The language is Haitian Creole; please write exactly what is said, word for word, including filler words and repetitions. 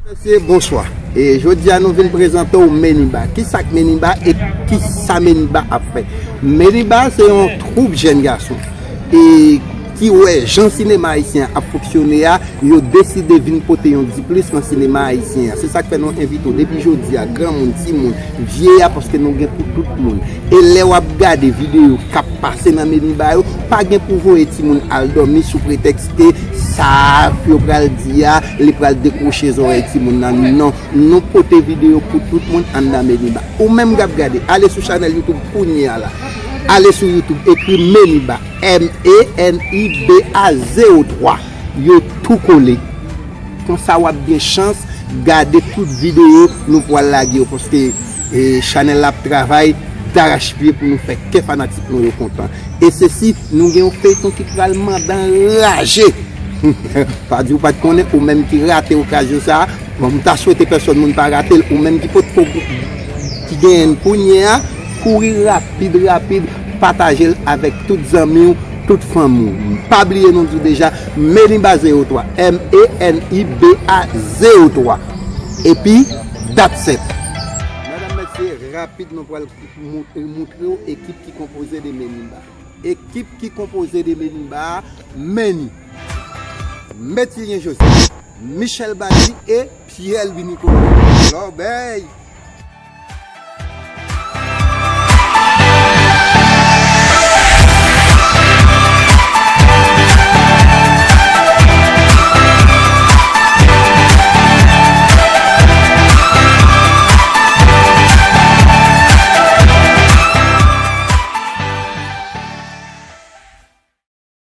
Mesye, bonswa. E jodi a nou vin prezante w Meniba. Kisa k Meniba e kisa Meniba ap fè? Meniba se yon twoup jèn gason e ki wè jan sinema ayisyen an ap fonksyone a, yo deside vin pote yon diplis nan sinema ayisyen an. Se sa k fè nou envite w depi jodi a, granmoun, timoun, vye a, paske nou gen pou tout moun. E lè w ap gade videyo k ap pase nan Meniba yo, pa gen pou voye timoun al dòmi sou pretèks ke sa yo pral di a, li pral dekwoche zòrèy timoun nan. Non, nou pote videyo pou tout moun anndan Meniba. Ou menm k ap gade, ale sou chanèl YouTube kounye a la. Ale sou YouTube, ekri Meniba, M E N I B A zewo twa. Yo tou kole. Konsa w ap gen chans gade tout videyo nou pral lage yo, paske e, chanèl la ap travay darachpye pou nou fè kè fanatik nou yo kontan. E sesi, nou gen yon feyton ki pral mande anraje. Pa di w pa t konnen, ou menm ki rate okazyon sa a, bon, m ta swete pèsòn moun pa rate l, ou menm ki potko ki genyen l kounye a, kouri rapid, rapid, pataje l avèk tout zanmi w, tout fanmi w. Pa bliye nou di w deja, Meniba zewo twa, M E N I B A zewo twa. Epi, that's it. Medam, mesye, rapid, nou pral mou- moutre w ekip ki konpoze de Meniba. Ekip ki konpoze de Meniba a, Meni, Metilien Joseph, Michel Badi e Pierre Louis Nicolas. Lòbèy!